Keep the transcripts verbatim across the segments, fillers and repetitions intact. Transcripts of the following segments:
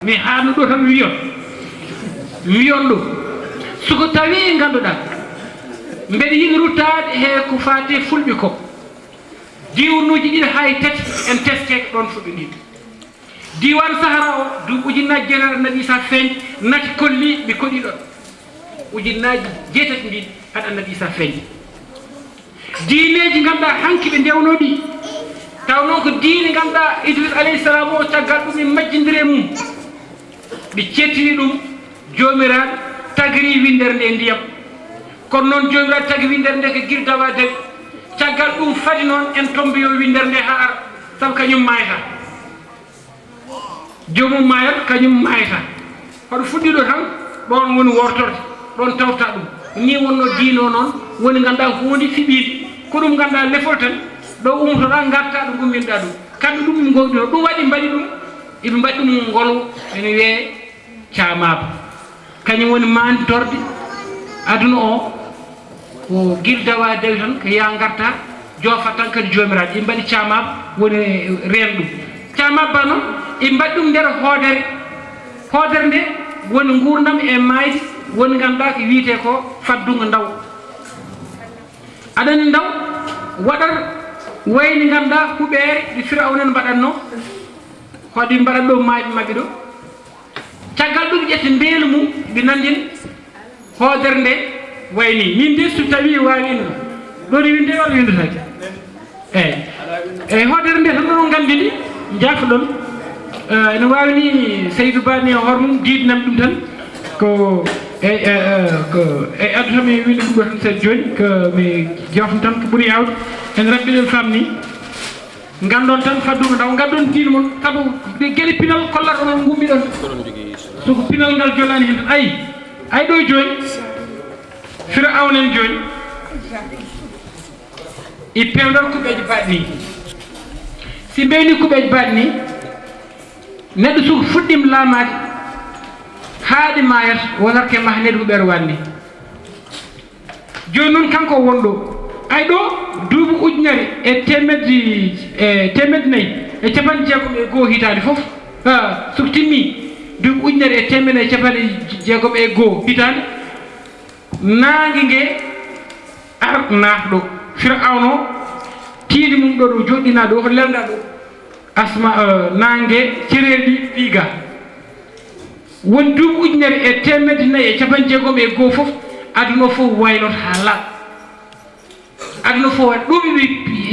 Mi haarno ɗo tan wiyon, wiyon ɗo. Soko tawi ngannduɗaa, mbeɗa yiɗi ruttaade he ko faati fulɓe ko. Diiwanuuji ɗiɗi haa e tati en teskeke ɗoon fuɗɗo ɗiɗi. Diiwaan Sahara o, duuɓi ujunnaaji jeetati Annabi Isa feeñ, nati kolli mi koɗi ɗoon. Ujunnaaji jeetati mbiɗi haɗa Annabi Isa feeñ. Diineeji ngannduɗaa hanki ɓe ndewnoo ɗi, taw noon ko diine ngannduɗaa Idris alayhi salam o, caggal ɗum e majjindire mum. Ɓe cettini ɗum, Joomiraaɗo tagiri winndere nde e ndiyam. Kono noon Joomiraaɗo tagi winndere nde ko gila dawa dawi. Caggal ɗum fadi noon en tommbiyo winndere nde haa ara, sabu kañum maayata. Joomum maayat, kañum maayata. Hoɗo fuɗɗiɗo tan, ɗoon woni wortorde, ɗoon tawta ɗum. Nii wonnoo diine o noon, woni ngannduɗaa huunde fiɓiinde. Ko ɗum ngannduɗaa lefol tan, ɗo ummotoɗaa ngarta ɗo ngumminɗaa ɗum. Kamɓe ɗum ɓe ngoowi ɗum, ɗum waɗi mbaɗi ɗum, eɓe mbaɗi ɗum ngol, ene wiyee caamaaba. Kañum woni maantorde aduna o, ko gila dawa dawi tan, ko yaa ngarta, joofa tan kadi Joomiraaɗo. Ɓe mbaɗi caamaaba, woni reen ɗum. Caamaaba noon, ɓe mbaɗi ɗum nder hoodere. Hoodere nde woni nguurndam e maayde, woni ngannduɗaa ko wiyetee ko faddungo ndaw. Aɗa anndi ndaw waɗat wayni ngannduɗaa huɓeere ɗi Firawna en mbaɗatnoo, hoɗi mbaɗat ɗo maayɓe maɓɓe ɗo. Caggal ɗum ƴetti mbeelu mum, ɓe nanndin hoodere nde wayni. Min de so tawii waawi ɗum, ɗo ɗi winde walla windataake? Eeyi. Eeyi, hoodere nde tan ɗo nganndi ndi, njaafo ɗon. Eh, ene waawi ni Seydou Ba ni e hoore mum diidnam ɗum tan. Ko, eeyi, eh, eh, ko, eeyi, addu tan mi windi ɗum ɗo tan seeɗa jooni, ko mi jofno tan ko ɓuri yaawde. En raɓɓiɗen famni. Nganndon tan faddungo ndaw, nganndon diine mon, sabu ɗe gele pinal kollat onon ngummiɗon. Soko pinal ngal jolaani heen tan, ayi, ayi ɗo jooni, Firawna en jooni, e peewndal kuɓeeje baɗɗe ni. Si mbewni kuɓeeje baɗɗe ni, neɗɗo soko fuɗɗiima laamaade, haa ɗe maayata, wonata ke maha neɗɗo huɓeere waɗni. Jooni noon, kanko o won ɗo, ay ɗo, duuɓi ujunere e teemedde, e teemedde nayi e capanɗe jeegom e goo hitaande fof, ah, so timmi, duuɓi ujunere e teemedde nayi e capanɗe jeegom e goo hitaande, naange nge ar naata ɗo, Firawna o, tiindi mum ɗo, ɗo joɗɗinaa ɗo, hoto lelnda ɗo. Asma, eh, naange, cereeli ɗi piiga. Won duuɓi ujunere e teemedde nayi e capanɗe jeegom e goo fof, aduna o fof wayloto haa laaɓa. Aduna o fof waɗi ɗum, ɓe,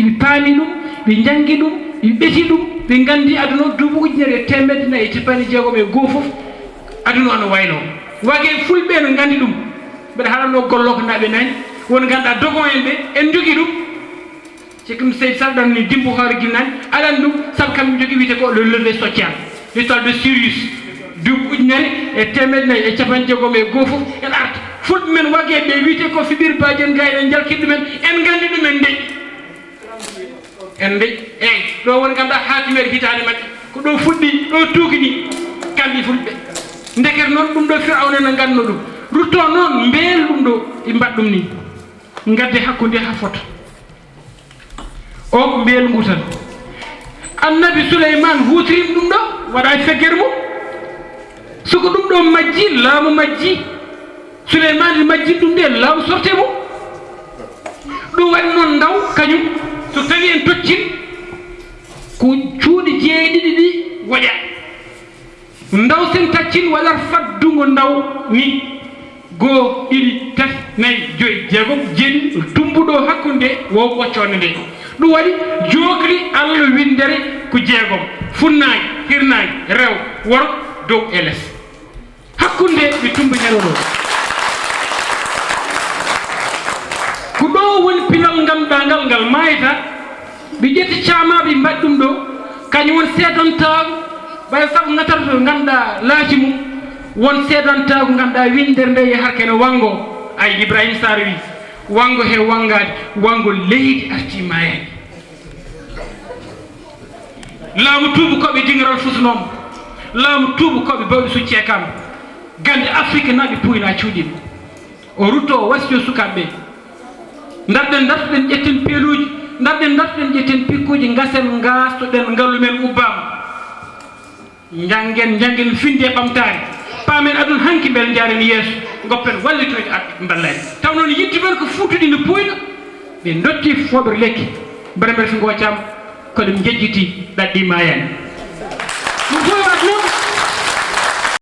ɓe paami ɗum, ɓe njanngi ɗum, ɓe ɓeti ɗum, ɓe nganndi aduna o duuɓi ujunere e teemedde nayi e capanɗe jeegom e goo fof, aduna o no wayloo. Wage fulɓe no nganndi ɗum. Mbeɗa haalanno gollo ko naɓe nani, won ngannduɗaa dogon en ɓe, en njogii ɗum. Ceerno Seydi Sall ɗan ni dimbo hoore ginnaaji, aɗa anndi ɗum, sabu kamɓe njogii wiyetee ko le lever social, l'histoire de Sirius, duuɓi ujunere e teemedde nayi e capanɗe jeegom e goo fof, en arta. Fulɓe men wagee ɓe wiyetee ko fiɓir baajen gaa, eɗen njalkiri ɗumen, en nganndi ɗumen nde. En nde, eeyi, ɗo woni ngannduɗaa haakimeere hitaande maɓɓe, ko ɗo fuɗɗi, ɗo tuugi ni, kamɓe fulɓe. Ndekete noon ɗum ɗo Firawna no ngannduno ɗum. Ruttoo noon mbeel ɗum ɗo, ɓe mbaɗ ɗum ni. Ngadde hakkunde haa fota. O mbeel ngu tan. Annabi Suleymaan huutirim ɗum ɗo, waɗa e feggere mum. Soko ɗum ɗo majji, laamu majji. Suleymaan ene majji ɗum nde, laamu sorte mum. Ɗum waɗi noon ndaw, kañum, so tawi en toccin, ko cuuɗi jeeɗiɗi ɗi woƴa. Ndaw sen taccin waɗat faddungo ndaw ni. Goo, ɗiɗi, tati, nayi, joyi, jeegom, jeeɗiɗi, tumbuɗo hakkunde wo ɓoccoonde nde. Ɗum waɗi jookli Allah winndere ko jeegom. Funnaange, hirnaange, rewo, worgo, dow e les. Hakkunde ɓe tumbi ñalawma. Ko ɗo woni pinal ngannduɗaa ngal, ngal maayata. Ɓe ƴetti caamaaɓe mbaɗi ɗum ɗo, kañum woni seedantaagu, ɓay sabu ngatata to ngannduɗaa laaci mum, won seedantaagu ngannduɗaa winndere nde yahata kene wanngo, ay Ibrahima Sarr wi, wanngo he wanngaade, wanngo leydi arti maayaani. Laamu tuubakooɓe dingiral fusunooma, laamu tuubakooɓe bawɗi succee kam, gannde Afrik naɓe puyna cuuɗiima. O rutto o wasiyo sukaaɓe ɓe. Ndarɗen, ndartoɗen ƴetten peeluuji, ndarɗen, ndartoɗen ƴetten pikkuuji, ngasen, ngaastoɗen, ngalu men ubbaama. Njanngen, njanngen finde e ɓamtaare. Paamen aduna hanki mbele njaaren yeeso, ngoppen wallitooji arɓe mballaani. Taw noon yiɗde men ko fuutude no puuyno, ɓe ndotti fooɓre lekki, mbele mbele so ngoocaama, ko ɗum njejjiti ɗaɗɗi maayaani.